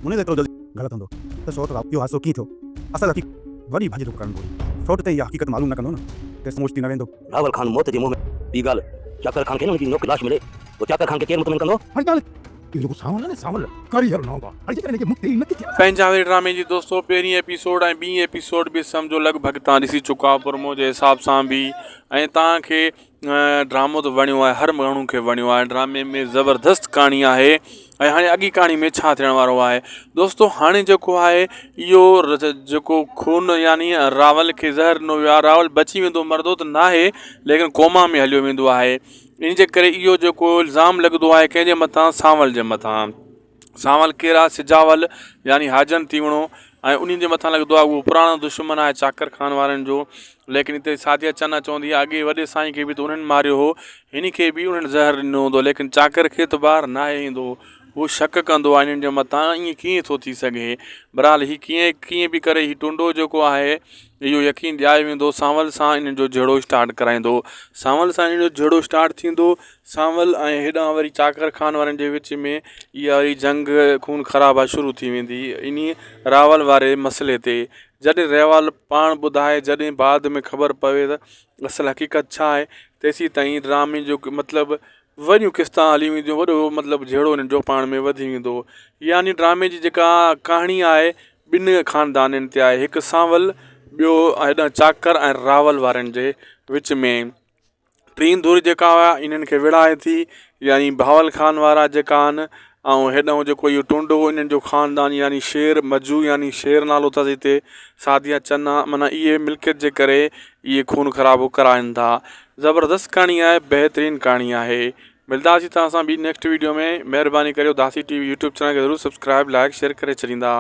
مون ايترو جلدي غلط هوندو ته سوٽ راء اهو حادثو ڪيئن ٿيو؟ اصل حقيقت وڏي ڀڄ ڊوڙ ڪرڻ گهرجي. سوٽ تائين اها حقيقت معلوم نه ڪندو نه تيسين موچتي نه ويندو. راول خان موت جي منهن ۾. ٻي ڳالهه چاڪر خان کي نه هن جي نوڪ لاش ملي پوء چاڪر خان کي ڪير مطمئن ڪندو؟ هاڻي ڳالهه اهو جيڪو سانول آهي نه سانول ڪاريهر نه هوندو آهي هاڻي جيڪڏهن هن کي مون تي ئي نه ٿي ٿئي. پنهنجا واري ڊرامي جي دوستو پهرين ايپيسوڊ ۽ ٻي ايپيسوڊ به سمجهو لڳ ڀڳ تان ڏسي چڪا پرومو جي حساب سان به ۽ تان کي ڊرامو ته وڻيو آهي هر ماڻهو کي وڻيو آهي ڊرامي ۾ زبردست ڪهاڻي آهي ۽ هاڻي اڳي ڪهاڻي ۾ ڇا ٿيڻ وارو آهي دوستو هاڻي جيڪو آهي اهو جيڪو خون يعني راول کي زهر ڏنو ويو آهي راول بچي ويندو مردو ته ناهي ليڪن ڪوما ۾ هليو ويندو آهي ان جي ڪري اهو جيڪو الزام لڳندو آهي ڪنهن جي مٿان سانول جي مٿان سانول ڪير آ؟ سجاول يعني حاجن تيوڻو ۽ انهي جي مٿان لڳندو آ اهو پراڻو دشمن آهي چاڪر خان وارن جو ليڪن هتي سعديه چنا چوندي آ اڳي وڏي سائين کي به ته انهن ماريو هو هن کي به انهن زهر ڏنو هوندو ليڪن چاڪر کي اعتبار ناهي ايندو هو شڪ ڪندو آ انهن جي مٿان ائين ڪيئن ٿو ٿي سگهي بهرحال هي ڪيئن ڪيئن به ڪري هي ٽنڊو جيڪو آهي اهو يقين ڏياري ويندو سانول سان انهن جو جهيڙو اسٽارٽ ڪرائيندو سانول سان انهن جو جهيڙو اسٽارٽ ٿيندو سانول ۽ هيڏانهن وري چاڪر خان وارن جي وچ ۾ اها وري جنگ خون خرابا شروع ٿي ويندي انهي راول واري مسئلي تي جڏهن ريوال پاڻ ٻڌائي جڏهن بعد ۾ خبر پوي ته اصل حقيقت ڇا آهي تيسين تائين ڊرامي جو مطلب وڏيون قسطا هلي وينديون وڏو مطلب جهيڙو انهن جو پاڻ ۾ وڌي ويندو يعني ڊرامي جي جيڪا ڪهاڻي آهي ٻن خاندانن تي آهي هڪ سانول ٻيو هيڏانهن چاڪر ۽ راول وارن جي وچ ۾ ٽين ڌر جيڪا هئا انهن کي وڙهائي ٿي يعني بهاول خان وارا جيڪا آهن ۽ هيڏانهن جيڪو اهو ٽنڊو انهن جو خاندان يعني شير مجو يعني شير نالو اٿس هتي سعديه چنا معنيٰ اهي ملڪيت جي ڪري اهي خون خرابو ڪرائن ٿا زبردست ڪهاڻي آهي بهترين ڪهاڻي آهي ملداسين توهان سان ٻي نيڪسٽ ويڊيو ۾ مهرباني ڪريو داسي ٽي وي يوٽيوب چينل کي ضرور سبسڪرائب لائڪ شيئر ڪري ڇڏيندا.